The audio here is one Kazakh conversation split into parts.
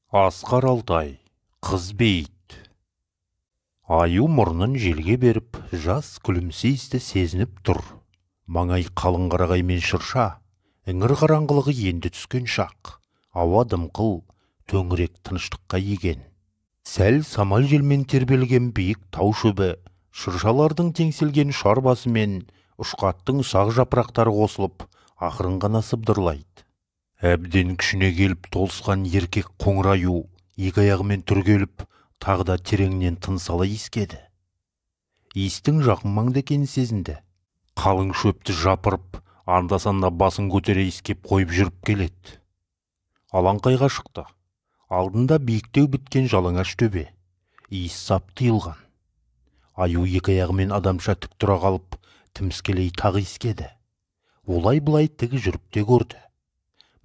Асқар Алтай, Қыз бейіт. Аю мұрнын желге беріп, жас күлімсі иісті сезініп тұр. Маңай қалың қарағай мен шырша, іңір қараңғылығы енді түскен шақ. Ауа дымқыл, төңірек тыныштыққа иген. Сәл самал желмен тербелген биік тау шөбі, шыршалардың теңселген ұшар басы мен ұшқаттың ұсақ жапырақтары қосылып, ақырын ғана сыбдырлайды. Әбден күшіне келіп толысқан еркек қоңыр аю екі аяғымен түргеліп, тағы да тереңнен тыныс ала иіскеді. Иістің жақын маңда екенін сезінді. Қалың шөпті жапырып, анда-санда басын көтере иіскеп қойып жүріп келеді. Алаңқайға шықты. Алдында биіктеу біткен жалаңаш төбе. Иіс сап тыйылған. Аю екі аяғымен адамша тік тұра қалып, тіміскелей тағы иіскеді. Олай-былай тік жүріп те көрді.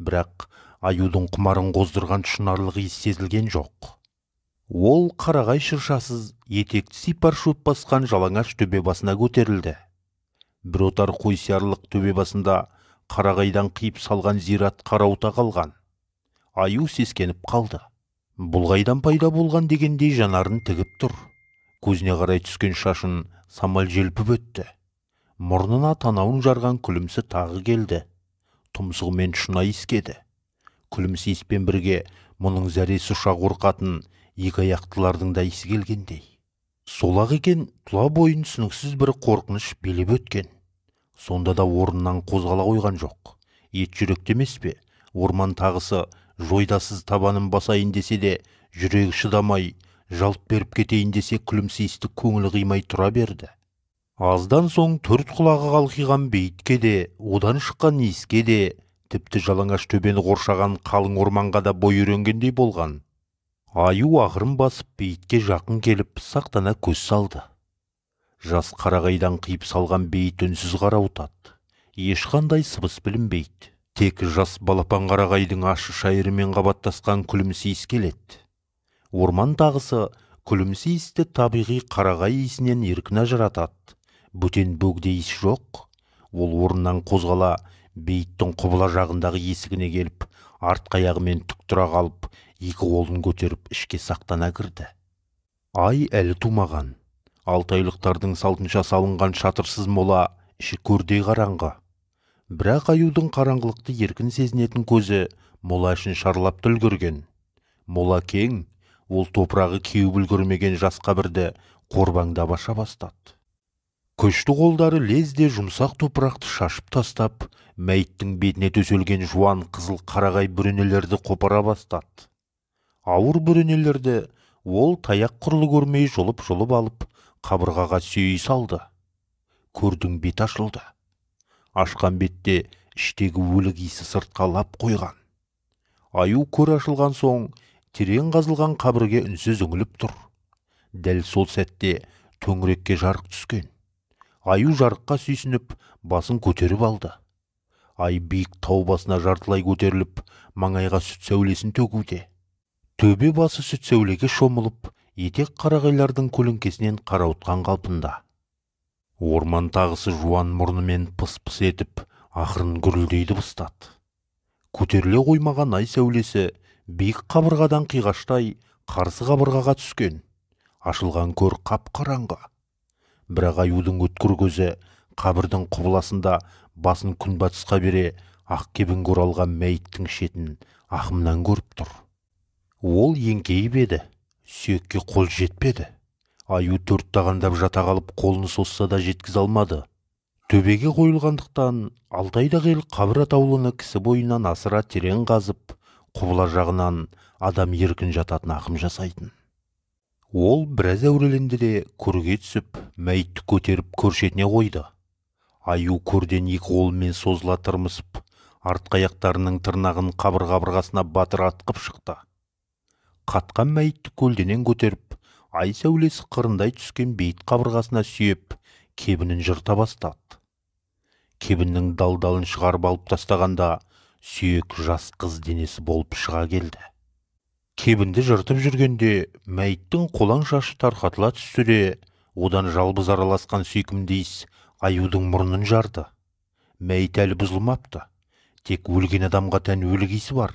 Бірақ аюдың құмарын қоздырған шынарлық иіс сезілген жоқ. Ол қарағай шыршасыз, етекті сипар шөп басқан жалаңаш төбе басына көтерілді. Бір отар қой сиярлық төбе басында қарағайдан қиып салған зират қарауыта қалған. Аю сескеніп қалды. Бұл қайдан пайда болған дегендей жанарын тігіп тұр. Көзіне қарай түскен шашын самал желпіп өтті. Мұрнына танауын жарған күлімсі тағы келді. Тұмсығымен шұна иіскеді. Күлімсі иіспен бірге мұның зәресі ұша қорқатын екі аяқтылардың да иісі келгендей. Солақ екен, тұла бойын түсініксіз бір қорқыныш билеп өткен. Сонда да орнынан қозғала қойған жоқ. Ет жүректі емес пе? Орман тағысы жойдасыз табанын басайын десе де, жүрегі шыдамай, жалт беріп кетейін десе, күлімсі иісті көңілі қимай тұра берді. Аздан соң төрт құлағы қалқиған бейітке де, одан шыққан иіске де, тіпті жалаңаш төбені қоршаған қалың орманға да бой үйренгендей болған. Аю ақырын басып бейітке жақын келіп, сақтана көз салды. Жас қарағайдан қиып салған бейіт үнсіз қарауытады. Ешқандай сыбыс білінбейді. Тек жас балапан қарағайдың ащы шайырымен қабаттасқан күлімсі иіс келеді. Орман тағысы күлімсі иісті табиғи қарағай иісінен еркін ажыратады. Бөтен бөгде иіс жоқ. Ол орнынан қозғала бейіттің құбыла жағындағы есігіне келіп, артқы аяғымен тік тұра қалып, екі қолын көтеріп ішке сақтана кірді. Ай әлі тумаған. Алтайлықтардың салтынша салынған шатырсыз мола іші көрдей қараңғы. Бірақ аюдың қараңғылықты еркін сезінетін көзі мола ішін шарлап та үлгерген. Мола кең, ол топырағы кеуіп үлгермеген жас қабірді қорбаңдап аша бастады. Күшті қолдары лезде жұмсақ топырақты шашып тастап, мәйіттің бетіне төселген жуан қызыл қарағай бүренелерді қопара бастады. Ауыр бүренелерді ол таяқ құрлы көрмей жұлып-жұлып алып, қабырғаға сүйей салды. Көрдің беті ашылды. Ашқан бетте іштегі өлік иісі сыртқа лап қойған. Аю көр ашылған соң терең қазылған қабірге үнсіз үңіліп тұр. Дәл сол сәтте төңірекке жарық түскен. Аю жарыққа сүйсініп, басын көтеріп алды. Ай биік тау басына жартылай көтеріліп, маңайға сүт сәулесін төгуде. Төбе басы сүт сәулеге шомылып, етек қарағайлардың көлеңкесінен қарауытқан қалпында. Орман тағысы жуан мұрнымен пыс-пыс етіп, ақырын гүрілдей дыбыстады. Көтеріле қоймаған ай сәулесі биік қабырғадан қиғаштай қарсы қабырғаға түскен. Ашылған көр қап-қараңғы. Бірақ аюдың өткір көзі қабірдің құбыласында басын күнбатысқа бере ақ кебінге оралған мәйіттің шетін ақымнан көріп тұр. Ол еңкейіп еді, сүйекке қол жетпеді. Аю төрт тағандап жата қалып, қолын созса да жеткізе алмады. Төбеге қойылғандықтан Алтайдағы ел қабір атаулыны кісі бойынан асыра терең қазып, құбыла жағынан адам еркін жататын ақым жасайтын. Ол біраз әуреленді де көрге түсіп, мәйітті көтеріп көр шетіне қойды. Аю көрден екі қолымен созыла тырмысып, артқы аяқтарының тырнағын қабыр қабырғасына батыр атқып шықты. Қатқан мәйітті көлденең көтеріп, ай сәулесі қырындай түскен бейіт қабырғасына сүйеп, кебінін жырта бастады. Кебіннің дал-далын шығарып алып тастағанда, сүйек жас қыз денесі болып шыға келді. Кебінді жыртып жүргенде мәйіттің қолаң шашы тарқатыла түсті де, одан жалбыз араласқан сүйкімді иіс аюдың мұрнын жарды. Мәйіт әлі бұзылмапты. Тек өлген адамға тән өлік иісі бар.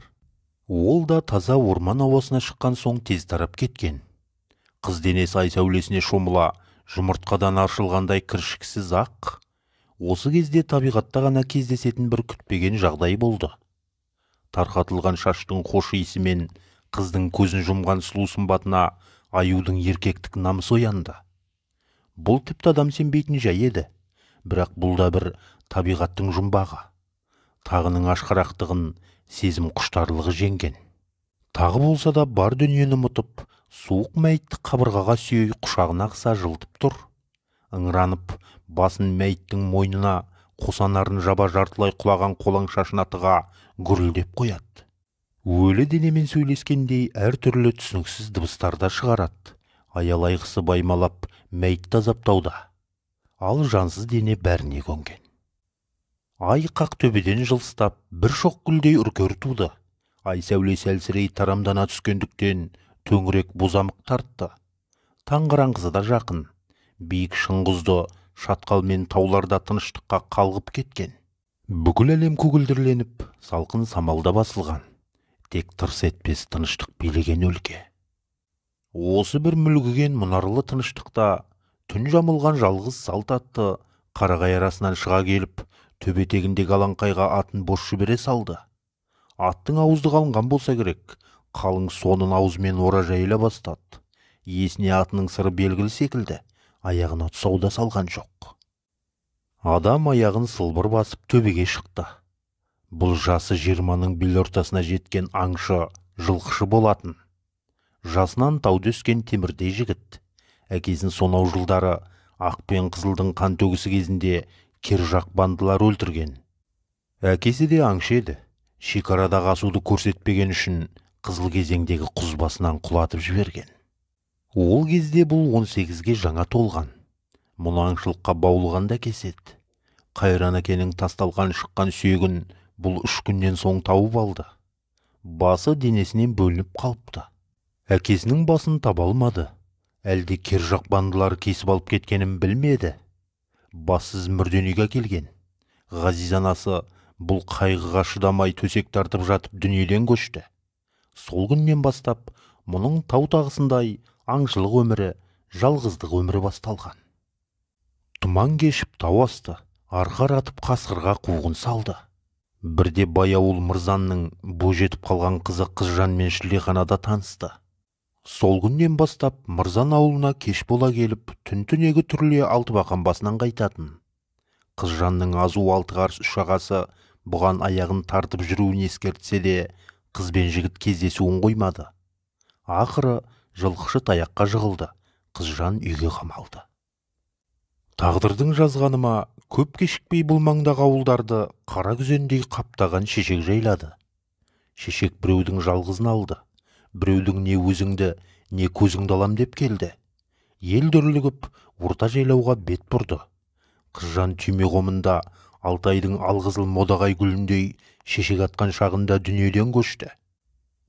Ол да таза орман ауасына шыққан соң тез тарап кеткен. Қыз денесі ай сәулесіне шомыла, жұмыртқадан аршылғандай кіршіксіз ақ. Осы кезде табиғатта ғана кездесетін бір күтпеген жағдай болды. Тарқатылған шаштың хош иісімен қыздың көзін жұмған сұлу сымбатына аюдың еркектік намысы оянды. Бұл тіпті адам сенбейтін жай еді, бірақ бұл да бір табиғаттың жұмбағы. Тағының ашқарақтығын сезім құштарлығы жеңген. Тағы болса да бар дүниені ұмытып, суық мәйітті қабырғаға сүйей құшағына қыса жылытып тұр. Ыңыранып, басын мәйіттің мойнына, қосанарын жаба жартылай құлаған қолаң шашына тыға гүрілдеп қояды. Өлі денемен сөйлескендей әртүрлі түсініксіз дыбыстарда шығарады. Аялайғысы баймалап мәйітті азаптауда. Ал жансыз дене бәріне көнген. Ай қақ төбеден жылыстап, бір шоқ гүлдей үркер туды. Ай сәулесі әлсірей тарамдана түскендіктен төңірек бозамық тартты. Таң қараңғысы да жақын. Биік шыңғызды шатқал мен тауларда тыныштыққа қалғып кеткен. Бүкіл әлем көгілдірленіп, салқын самалда басылған. Тек тырс етпес тыныштық билеген өлке. Осы бір мүлгіген мұнарлы тыныштықта түн жамылған жалғыз салт атты қарағай арасынан шыға келіп, төбетегіндегі алаңқайға атын бос жібере салды. Аттың ауыздығы алынған болса керек, қалың сонын аузымен ора жайыла бастады. Иесіне атының сыры белгілі секілді, аяғына тұсау да салған жоқ. Адам аяғын сылбыр басып төбеге шықты. Бұл жасы 20-ның бел ортасына жеткен аңшы, жылқышы болатын. Жасынан тауда өскен темірдей жігіт. Әкесін сонау жылдары ақ пен қызылдың қан төгісі кезінде кержақ бандылар өлтірген. Әкесі де аңшы еді. Шекарадағы асуды көрсетпеген үшін қызыл кезеңдегі құз басынан құлатып жіберген. Ол кезде бұл 18-ге жаңа толған. Мұны аңшылыққа баулыған да әкесі еді. Қайран әкенің тасталған шыққан сүйегін бұл 3 күннен соң тауып алды. Басы денесінен бөлініп қалыпты. Әкесінің басын таба алмады. Әлде кержақ бандылар кесіп алып кеткенін білмеді. Бассыз мүрден үйге келген. Ғазиз анасы бұл қайғыға шыдамай төсек тартып жатып дүниеден көшті. Сол күннен бастап мұның тау тағысындай аңшылық өмірі, жалғыздық өмірі басталған. Тұман кешіп тау асты, арқар атып қасқырға қуғын салды. Бірде бай ауыл Мырзанның бойжетіп қалған қызы Қызжанмен шілдеханада танысты. Сол күннен бастап Мырзан ауылына кеш бола келіп, түн-түнегі түрлі алтыбақан басынан қайтатын. Қызжанның азу алты қарыс үш ағасы бұған аяғын тартып жүруін ескертсе де, қыз бен жігіт кездесуін қоймады. Ақыры жылқышы таяққа жығылды, Қызжан үйге қамалды. Тағдырдың жазғаныма көп кешікпей бұл маңдағы ауылдарды қара күзендей қаптаған шешек жайлады. Шешек біреудің жалғызын алды, біреудің не өзіңді, не көзіңді алам деп келді. Ел дүрлігіп, орта жайлауға бет бұрды. Қызжан түйме қомында Алтайдың алғызыл модағай гүліндей шешек атқан шағында дүниеден көшті.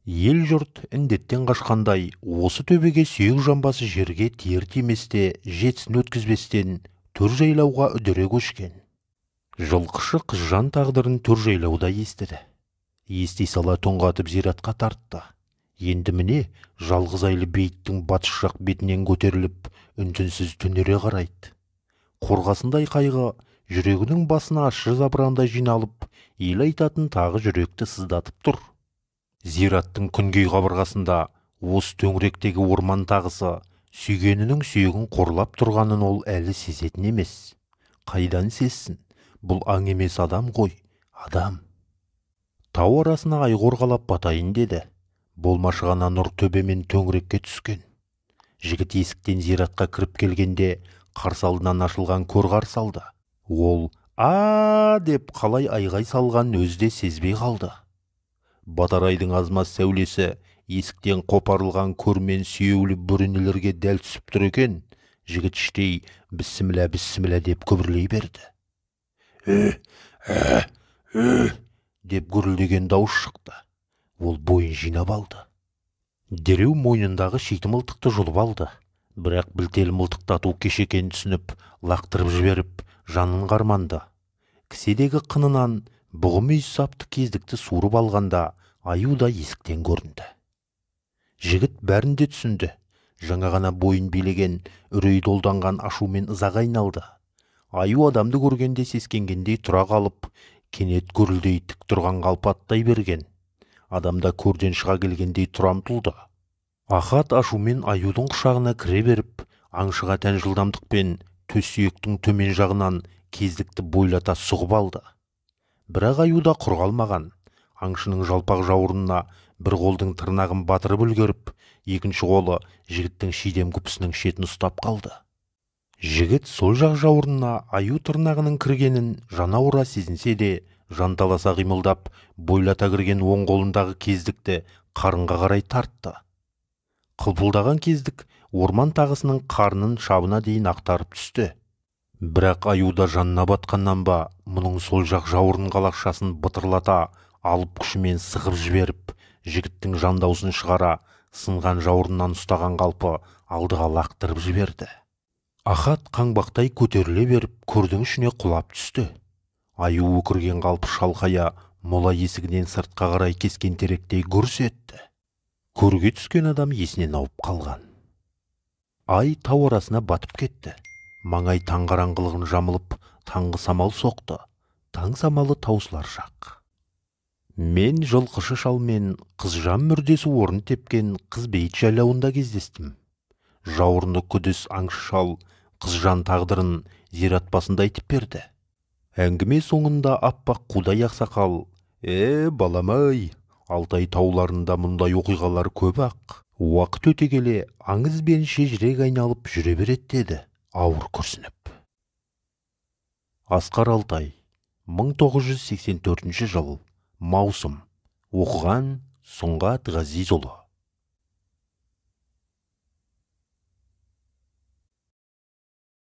Ел жұрт індеттен қашқандай осы төбеге сүйек жамбасы жерге тиер тиместе жетісін өткізбестен төр жайлауға үдере көшкен. Жылқышы Қызжан тағдырын төр жайлауда естіді. Ести сала тоңғатып зиратқа тартты. Енді міне жалғыз айлы бейіттің батыс жақ бетінен көтеріліп, үн-түнсіз түнере қарайды. Қорғасындай қайғы жүрегінің басына ащы запырандай жиналып, ел айтатын тағы жүректі сыздатып тұр. Зираттың күнгей қабырғасында осы төңіректегі орман тағысы сүйгенінің сүйегін қорлап тұрғанын ол әлі сезетін емес. Қайдан сезсін, бұл аң емес адам ғой, адам. Тау арасына ай қорғалап батайын деді. Болмашы ғана нұр төбемен төңірекке түскен. Жігіт есіктен зиратқа кіріп келгенде қарсы алдынан ашылған көр қарсы алды. Ол «А!» деп қалай айғай салған өзі де сезбей қалды. Батар айдың азмаз сәулесі есіктен қопарылған көрмен сүйеулі бөренелерге дәл түсіп тұр екен. Жігіт іштей «Бісміллә, бісміллә» деп күбірлей берді. «Э, э, деп гүрілдеген дауыс шықты. Ол бойын жинап алды. Дереу мойнындағы шиті мылтықты жұлып алды. Бірақ білтелі мылтықтату кеш екенін түсініп, лақтырып жіберіп, жанын қарманды. Кіседегі қынынан бұғы мүйіз сапты кездікті суырып алғанда Аю да есіктен көрінді. Жігіт бәрін де түсінді. Жаңа ғана бойын билеген үрей долданған ашумен ызаға айналды. Аю адамды көргенде сескенгендей тұра қалып, кенет гүрілдей тік тұрған қалпы аттай берген. Адам да көрден шыға келгендей тұра ұмтылды. Ахат ашумен аюдың құшағына кіре беріп, аңшыға тән жылдамдықпен төс сүйектің төмен жағынан кездікті бойлата сұғып алды. Бірақ аю да құр қалмаған. Аңшының жалпақ жауырынына бір қолдың тырнағын батырып үлгеріп, екінші қолы жігіттің шидем күпісінің шетін ұстап қалды. Жігіт сол жақ жауырынына аю тырнағының кіргенін жанауыра сезінсе де, жанталаса қимылдап, бойлата кірген оң қолындағы кездікті қарынға қарай тартты. Қылпылдаған кездік орман тағысының қарнын шабына дейін ақтарып түсті. Бірақ аю да жанына батқаннан ба, мұның сол жақ жауырын қалақшасын бытырлата алып күшімен сығып жіберіп, жігіттің жандаусын шығара сынған жауырыннан ұстаған қалпы алдыға лақтырып жіберді. Ахат қаңбақтай көтеріле беріп, көрдің ішіне құлап түсті. Аю өкірген қалпы шалқая мола есігінен сыртқа қарай кескен теректей гүрс етті. Көрге түскен адам есінен ауып қалған. Ай тау арасына батып кетті. Маңай таң қараңғылығын жамылып, таңғы самал соқты. Таң самалы таусылар шақ. Мен жылқышы шалмен Қызжан мүрдесі орын тепкен Қызбейіт жайлауында кездестім. Жауырыны күдіс аңшы шал Қызжан тағдырын зират басында айтып берді. Әңгіме соңында аппақ қудай ақсақал, балам-ай, Алтай тауларында мұндай оқиғалар көп-ақ. Уақыт өте келе аңыз бен шежіреге айналып жүре береді деді ауыр күрсініп. Асқар Алтай, 1984 жыл, маусым. Оқыған Сұңғат Ғазизұлы.